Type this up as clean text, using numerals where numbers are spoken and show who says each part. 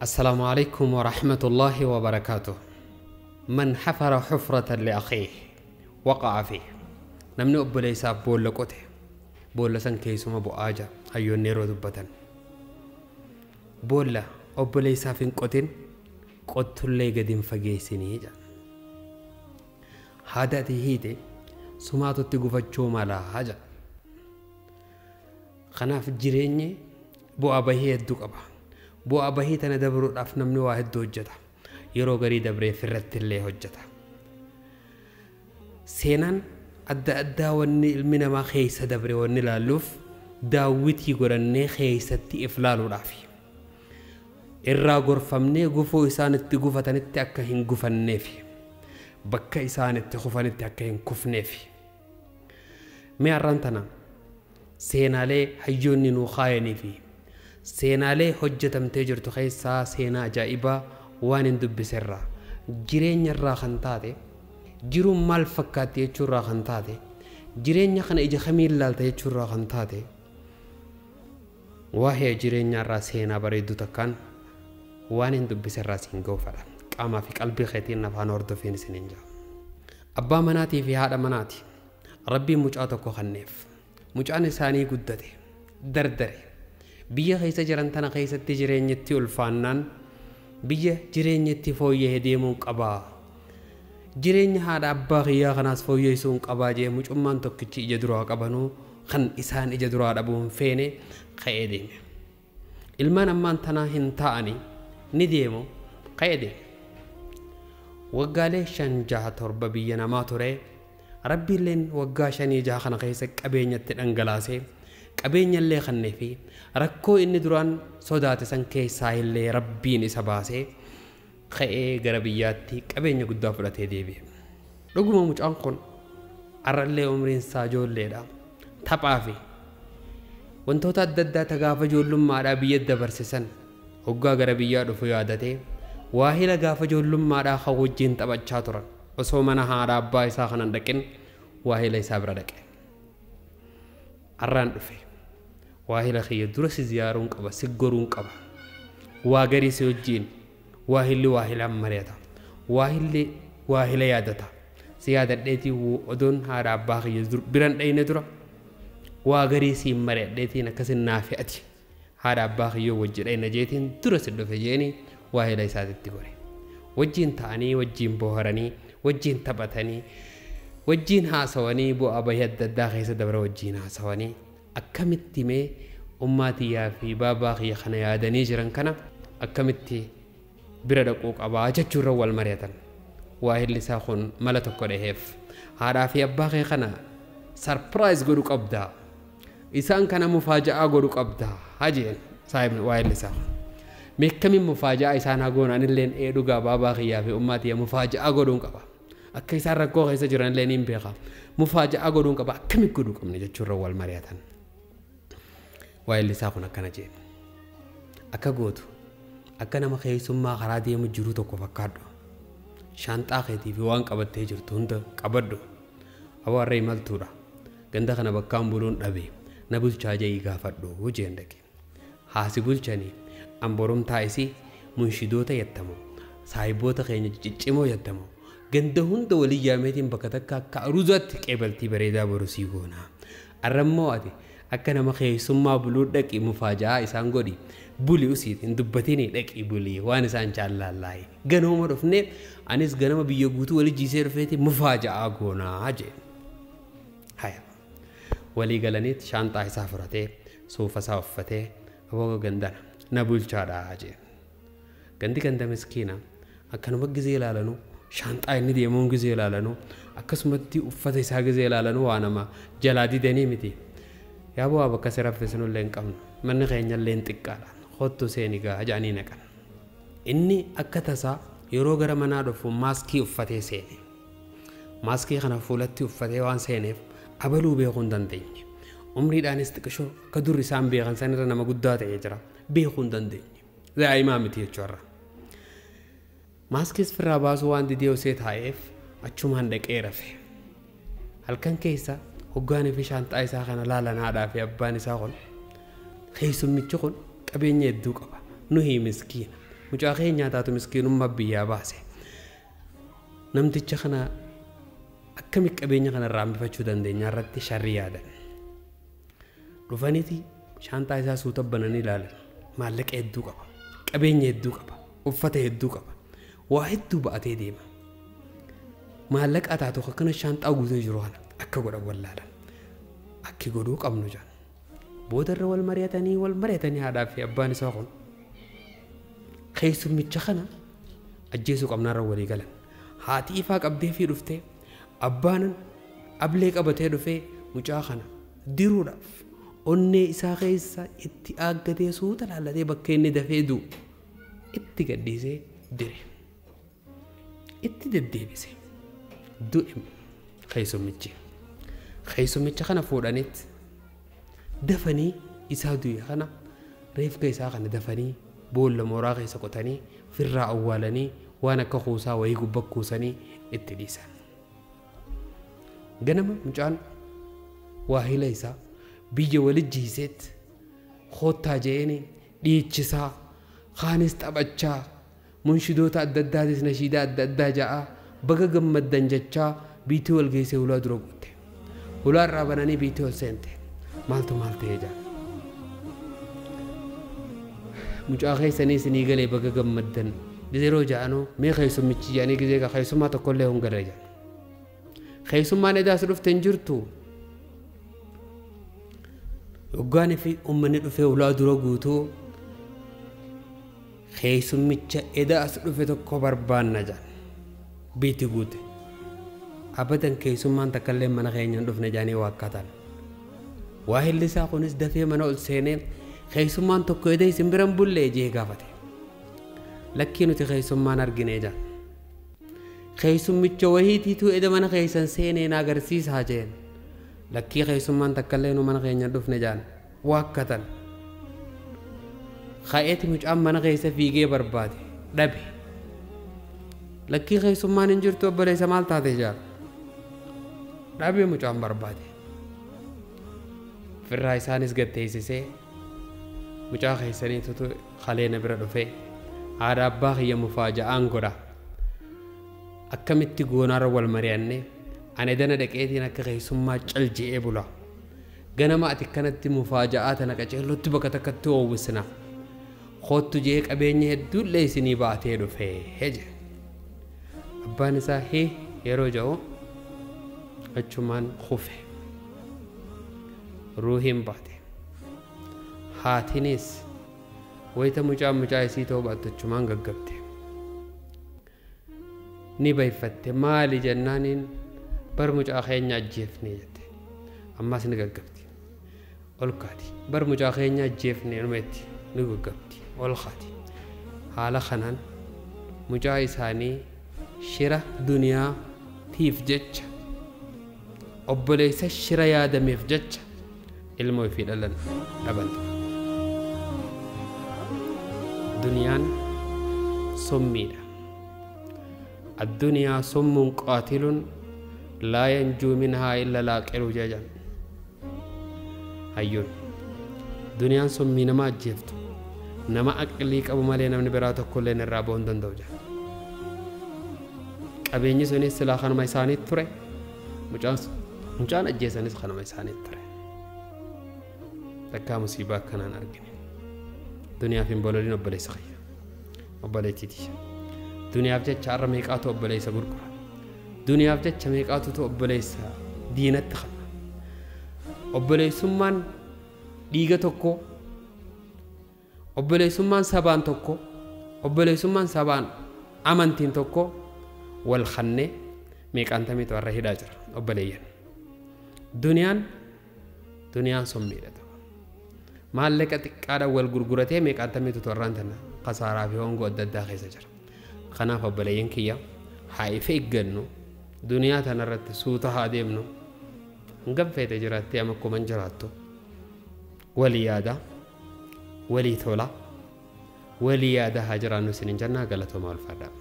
Speaker 1: السلام عليكم ورحمة الله وبركاته. من حفر حفرة لأخيه وقع فيه. Namni obboleessaaf boolla qote boolla san keessuma bu'aa jira. Hayyoonni yeroo dubbatan boolla obboleessaaf hin qotin, qottullee gadi hin fageessinii jedha. Haada ati hiite sumaatutti gufachuu malaa jedha. Kanaaf jireenyi bu'aa bahii hedduu qaba. Bu'aa bahii tana dabruudhaaf namni waa hedduu hojjeta. Yeroo garii dabree firratti illee hojjeta. Seenaan adda addaa wanni ilmi namaa keessa dabre wanni ilaalluuf daawwitii godhannee keessatti if laaluudhaafi. Irraa gorfamnee gufuu isaan itti gufatanitti akka hin gufanneefi. Bakka isaan itti kufanitti akka hin kufneefi. Mee har'aan tana seenaalee hayyoonni nuu kaayanii fi seenaalee hojjetamtee jirtu keessaa seenaa ajaa'ibaa waan hin dubbiserraa jireenyarraa kan taate, jiruun maal fakkaatti jechuurraa kan taate, jireenya kana ija kamiin laalta jechuurraa kan taate, waa'ee jireenyaarraa seenaa bareedduu takkaan waan hin dubbiserraa siin ga'uufadha. Qaamaa fi qalbii keetiin afaan hordofiin isiniin jira. Abbaa manaatii fi haadha manaati. Rabbiin mucaa tokko kenneef. Mucaan isaanii guddate, dardare. Biyya keessa jiran tana keessatti jireenyatti ulfaannaan biyya jireenyatti fooyya'ee deemuun qabaa. Jireenya haadha abbaa kiyyaa kanaas fooyyessuun qabaa jee mucummaan tokkichi ija duraa qabanuu kan isaan ija duraa dhabuun feene ka'ee deeme. Ilmaan ammaan tanaa hin taa'anii ni deemu ka'ee deeme. Waggaalee 5 6 7 biyya namaa ture. Rabbiilleen waggaa 5 6 kana keessa qabeenyatti dhangalaasee qabeenyallee kannee fi rakkoo inni duraan sodaate san keessaa illee rabbiin isa baasee ka'ee gara biyyaatti qabeenya guddaa fudhatee deebi'e. Dhuguma mucaan kun har'allee umriin isaa ijoolleedha. Taphaa fi wantoota adda addaa gaafa ijoollummaadhaa biyya dabarse san hoggaa gara biyyaa dhufu yaadatee waahila gaafa ijoollummaadhaa kan wajjin taphachaa turan osoo mana haadha abbaa isaa kanan dhaqin waahila isaa bira dhaqe. Har'aan dhufe waahila kiyya dura si ziyaaruun qaba, si goruun qaba, waa garii si wajjin waahilli waahilaan mari'ata, waahilli waahila yaadata. Si yaadadheetii odoon haadha abbaa kiyya biran dhayne dura waa garii siin mari'adheetiin akkasin naafi ati haadha abbaa kiyyoo wajji dhayna jeetiin dura si dhufe jeeni waahila isaatitti gore. Wajjin ta'anii, wajjin bohaaranii, wajjin taphatanii, wajjin haasawanii, bu'aa bahii adda addaa keessa dabra wajjin haasawanii akkamitti mee ummaatiyyaa fi baabaa kiyya kana yaadanii jiran kana akkamitti bira dhaquu qabaa jechuurra wal mari'atan. Waahilli isaa kun mala tokko dhaheef haadhaa fi abbaa kee kana sarpiraayiz godhuu qabdaa, isaan kana mufaaja'aa godhuu qabdaa hajeen saahibni waahilli isaa kun. Mee akkamiin mufaaja'aa isaan haa goonu, anilleen ee dhugaa baabaa kiyyaa fi ummaatiyyaa mufaaja'aa godhuun qaba. Akka isaan rakkoo keessa jiran illee niin beeka. Mufaaja'aa godhuun qaba, akkamitti godhuu qabna jechuurra wal mari'atan. Waahilli isaa kun akkana jeen. Akka gootu akka nama keessummaa karaa deemu jiru tokko fakkaadhu. Shaanxaa keetii fi waan qabattee jirtu hunda qabadhu. Aboo harree imaltuudha. Ganda kana bakkaan buluun dhabe na bulchaa jedhii gaafadhu jeen dhaqe. Haasi bulchanii amboromtaa isii munshidoota yattamu, saahiboota keenya ciccimoo yattamu, ganda hunda walii yaameetiin bakka takka akka aruuzaatti qeebaltii bareedaa boru sii goona. Arrammoo ati akka nama keessummaa buluu dhaqi mufaaja'aa isaan godhi buli usiit hin dubbatinii dhaqi bulii waan isaan jaallaallaayi. Ganama dhufnee anis ganama biyya guutuu walii jiisee dhufeeti mufaaja'aa goonaa jee. Haya. Walii galaniit shaanxaa isaa fudhatee suufa isaa uffatee aboo gandana na bulchaadhaa jee. Gandi ganda miskiina akkanuma gizee ilaalanuu shaanxaa inni deemuun gizee ilaalanuu akkasumatti uffata isaa gizee ilaalanuu waa nama jalaa didanii miti. Yaa bu'aa bakka si raffisnullee hin qabnu, manni keenyallee hin xiqqaadha, kottu seeni gaa jedhanii naqan. Inni akka tasaa yeroo gara manaa dhufu maaskii uffatee seene. Maaskii kana fuulatti uffatee waan seeneef abaluu beekuu hin dandeenye. Umriidhaanis xiqqishoo akka dur isaan beekan sanirra nama guddaa ta'ee jira, beekuu hin dandeenye. Daa'imaa miti jechuurra. Maaskiis firraa baasuu waan didee osee taa'eef achumaan dhaqee rafe. Halkan keessa hoggaanii fi shaanxaa isaa kana laalan haadhaa fi abbaan isaa kun keessummichi kun qabeenya hedduu qaba. Nuhi miskiina. Mucaa keenya taatu miskiinummaa biyyaa baase. Namticha kana akkamitti qabeenya kana irraa hambifachuu dandeenya irratti sharri yaadan. Dhufaniiti shaantaa isaa suuta bananii ilaalan. Maallaqa hedduu qaba. Qabeenya hedduu qaba. Uffata hedduu qaba. Waa hedduu ba'atee deema. Maallaqa taatu akkana shaantaa guutee jiru kana akka godhan wallaalan. Akki godhuu qabnu jedhan. Boodarra wal mari'atanii haadhaa fi abbaan isaa kun keessummicha kana ajjeesuu qabnaarra walii galan. Haati ifaa qabdee fi dhuftee abbaan ablee qabatee dhufee mucaa kana diruudhaaf onnee isaa keessa itti aaggatee suuta laallatee bakka inni dafee du'u itti gadhiisee dire. Itti deddeebise du'e keessummichi. Keessummicha kana fuudhanitti dafanii isaa du'e kana reefka isaa kana dafanii boolla mooraa keessa qotanii firraa awwaalanii waan akka kuusaa wayii gubbaa kuusanii itti dhiisan. Ganama mucaan waahila isaa biyya walijjiiseet koottaa je'een dhiichisaa kaanis taphachaa munshidoota adda addaatis nashiidaa adda addaa ja'aa baga gammaddan jechaa biitii wal geessee hulaa dura guutte. Hulaa irraa bananii biitii ol seente. Maaltu maal ta'ee jira? Mucaa keessanii isinii galee baga gammaddan yeroo ja'anuu mee keessummichi jedhanii gizee keessummaa tokkollee hin galee jedhan. Keessummaan edaas dhufte hin jirtu. Hoggaanii fi uummanni dhufee hulaa dura guutuu keessummicha edaas dhufe tokko barbaanna jedhan. Biitti guute. Abadan keessummaan takkallee mana keenya hin dhufne jedhanii waakkatan. Waahilli isaa kunis dafee mana ol seenee keessummaan tokko eda isin bira hin bullee jee gaafate. Lakkii nuti keessummaan argine jedhan. Keessummicha wahiitiitu eda mana keessan seenee na agarsiisaa jeen. Lakkii keessummaan takkallee nu mana keenya hin dhufne jedhan waakkatan. Ka'eeti mucaan mana keessa fiigee barbaade dhabe. Lakkii keessummaan hin jirtu obboleessa maal taate jedhan. Dhabe mucaan barbaade. Firraa isaanis gad teessisee mucaa keessaniitu kaleena bira dhufee haadha abbaa kiyya mufaaja'aan godha. Akkamitti goonaarra wal mari'annee ani dana dhaqeetiin akka keessummaa cal je'ee bula. Ganama ati kanatti mufaaja'aa tana qaceellotti bakka takkatti oowwisna. Kottu je'ee qabeenya hedduullee isinii baatee dhufee jedhe. Abbaan isaa hee yeroo jedhu achumaan kufe. Ruuhiin baate. Haatinis wayita mucaan mucaa isii ta'uu baattu achumaan gaggabde. Ni bayfatte maali jennaaniin bar mucaa keenya ajjeefne jette. Ammas ni gaggabdi. Ol kaati. Bar mucaa keenya ajjeefne numetti ni gaggabdi. Ol kaati. Haala kanaan mucaa isaanii shira duniyaatiif jecha obboleessa shira yaadameef jecha ilma ofii dhalan dhaban. Duniyaan summiidha. Addunyaa summuun qaatilun laa yanjuu minhaa illa laaqilu jedhan. Hayyuun duniyaan summii nama ajjeeftu nama aqlii qabu malee namni biraa tokkollee irraa ba'uu hin danda'u jedha. Qabeenyi sunis silaa kanuma isaaniitti ture. Mucaan ajjeesanis kanuma isaaniitti ture. Takkaa musiibaa akkanaan argine. Duniyaaf hin bololiin obboleessa kiyya. Obboleettiiti. Duniyaaf jecha har'a meeqaatu obboleessa gurgura. Duniyaaf jecha meeqaatu obboleessa diinatti qaba. Obboleessummaan dhiiga tokko, obboleessummaan sabaan tokko, obboleessummaan sabaan amantiin tokko wal khannee meeqaan tamiitu har'a hidhaa jira obboleeyyan. Duniyaan summiidha. Maallaqa xiqqaadhaan wal gurguratee meeqaan tamiitu har'aan tana kasaaraa fi hongoo adda addaa keessa jira. Kanaaf obboleeyyan kiyya haa ifa eeggannu duniyaa tanarratti suuta haa deemnu hangam feete jiraattee amma akkuma hin jiraattu walii yaada walii tola walii yaada haa jiraannu isiniin jennaa galatoomaa ulfaadhaa.